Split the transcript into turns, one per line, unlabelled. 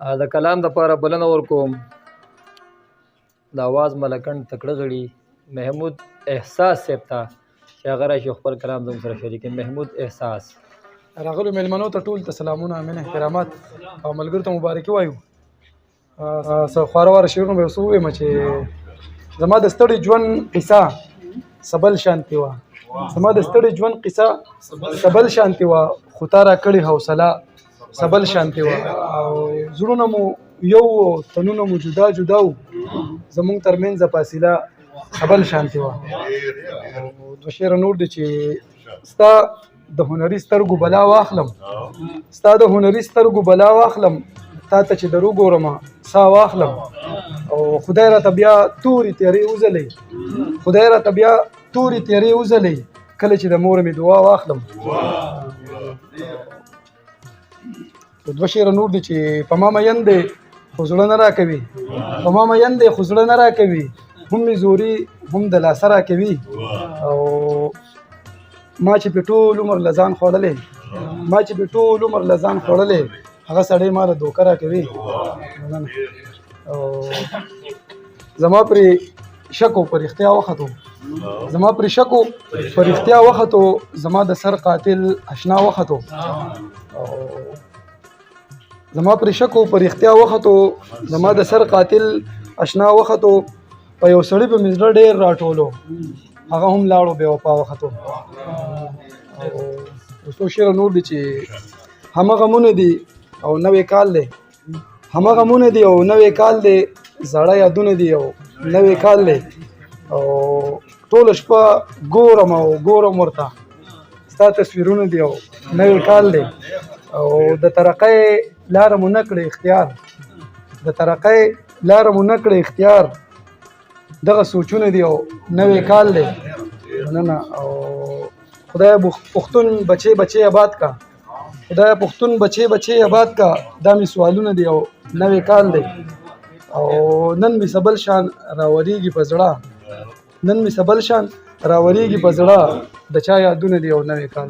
د کلام د پاره بلنه ورکوم د اواز ملکنډ تکړه غړي محمود احساس صاحب ته چې هغه راشي خپل کلام زموږ سره شریک کړي. محمود احساس.
راغلو میلمنو ته ټول ته سلامونه، امین، احترامات او ملګرو ته مبارکي وایو. څه خواره واره شعرونه به یو څه ووایم چې زما د ستړي ژوند قصه سبل شانتي وه، زما د ستړي ژوند قصه سبل شانتي وه، خو تا راکړې حوصله سبل شانتي وه. او زړونه مو یو تنونه مو جدا جدا وو، زمونږ ترمنځ فاصله سبل شانتي وه. دوه شعره نور دي چې ستا د هنري سترګو بلا واخلم، ستا د هنري سترګو بلا واخلم، تا ته چې در وګورم سا واخلم. او خدای راته بیا تورې تیارې وځلوي، خدای راته بیا تورې تیارې وځلوي، کله چې د مور مې دعا واخلم. دوه شعره نور دي چې په ما مین دی خو زړه نه راکوي، په ما مین دی خو زړه نه راکوي، هم مې زوري هم د لاسه راکوي. او ما چې په ټول عمر له ځان خوړلی، ما چې په ټول عمر له ځان خوړلی، هغه سړی ما له دوکه راکوي. او زما پرې شکو په رښتیا وختو، زما پرې شکو په رښتیا وختو، زما د سر قاتل اشنا وختو. او زما پرې شکو په رښتیا وختو، زما د سر قاتل اشنا وختو، په یو سړي به مې زړه ډېر راټولو، هغه هم لاړو بې وفا وختو. او څو شعره نور دي چې همغه مونه دي او نوی کال دی، همغه مونه دي او نوی کال دی، زاړه یادونه دي او نوی کال دی. او ټوله شپه ګورم او ګورم ورته، ستا تصویرونه دي او نوی کال دی. او د ترقۍ لاره مو نه کړې اختیار، د ترقۍ لاره مو نه کړې اختیار، دغه سوچونه دي او نوی کال دی. مننه. او خدای پښتون بچې بچې آباد کا، خدای پښتون بچې بچې آباد کا، دا مې سوالونه دي او نوی کال دی. او نن مې سبل شان راورېږي په زړه، نن مې سبل شان راورېږي په زړه، د چا یادونه دي او نوی کال.